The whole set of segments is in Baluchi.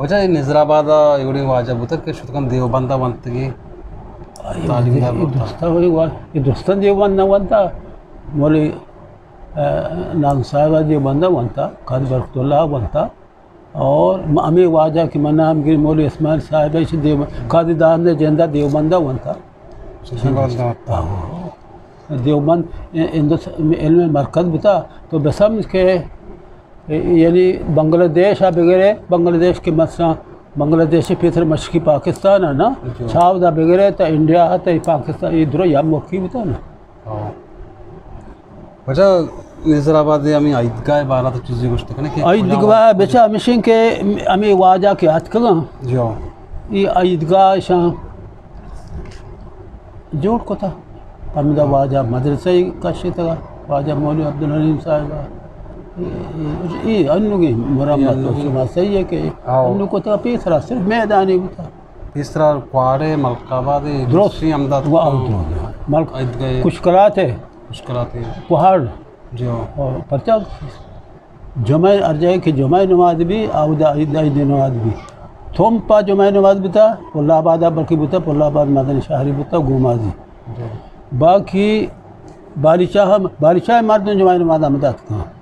اچھا، اے نظر آباد ءَ اے وڑیں واجہ بوتگ کہ شتگاں دیوبند ءَ ونتگی، تعلیم دار بوتگ۔ درستاں وڑیں وا-، اے درستاں دیوبند نہ ونتا، مولوی، ءَ، نان صاحب ءَ دیوبند ءَ ونتا، قاضی برکت اللہ ءَ ونتا، اور م-، ہمے واجہ کہ من نام گیر مولوی اسماعیل صاحب ءَ، ایشی دیو-، قاضی داد نے جندا دیوبند ءَ ونتا۔ دیوبند ءَ ونتا۔ آہو۔ دیوبند ا-، ہندوس-، علم مرکز بوتا، تو بسمجھ کہ یعنی بنگلہ دیش ءَ بگرے، بنگلہ دیش کہ مثلاً بنگلہ دیش پیسر مشرقی پاکستان ہے نا، جی۔ چاودا بگرے تا انڈیا تا پاکستان، یہ درو یا ملکی بوتا نا۔ ہاں۔ واجہ، نظر آباد ءِ ہمیں عیدگاہ ءِ بارہ تو چیزیں گوشت کنے کہ عیدگاہ بچا ہمشیں کہ ہمیں واجہ کہ آتکگاں۔ جی۔ یہ عیدگاہ شاں جوڑ کتا۔ ہمدا واجہ مدرسہ کشتگا، واجہ مولوی عبدالحلیم صاحب۔ اے، اے، اے انوگیں مرمت، اے انوگیں۔ شما صحیح ہے کہ ہاں۔ انو کتا پیسرا صرف میدانی بوتا۔ پیسرا کواڑے، ملک آباد، درست۔ دوسری ہمدا وا-، درست۔ ملک عیدگاہ۔ کشکلات ہے۔ کشکلات ہے۔ کوہاڑ۔ جی ہاں۔ اور پرچا جمعہ ہر جگہ کہ جمعہ نماز بھی، اودا عید، عید نماز بھی۔ تھمپا جمعہ نماز بوتا، پل آباد بلکہ بوتا، پل آباد مدنی شہری بوتا، گومازی۔ جی۔ باقی بالیچہ ہم، بالیچہ مردم جمعہ نماز ہمدا اتکاں۔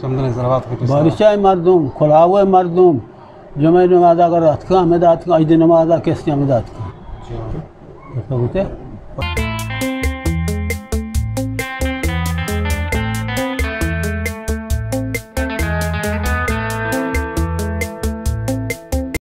چمدن زروات کے پیسرا۔ بالیچہ مردم، کلاوہ مردم، جمعہ نماز اگر اتکاں، ہمدا اتکاں، عید نماز کسی ہمدا اتکاں۔ جی۔ ایسا ہوتا ہے۔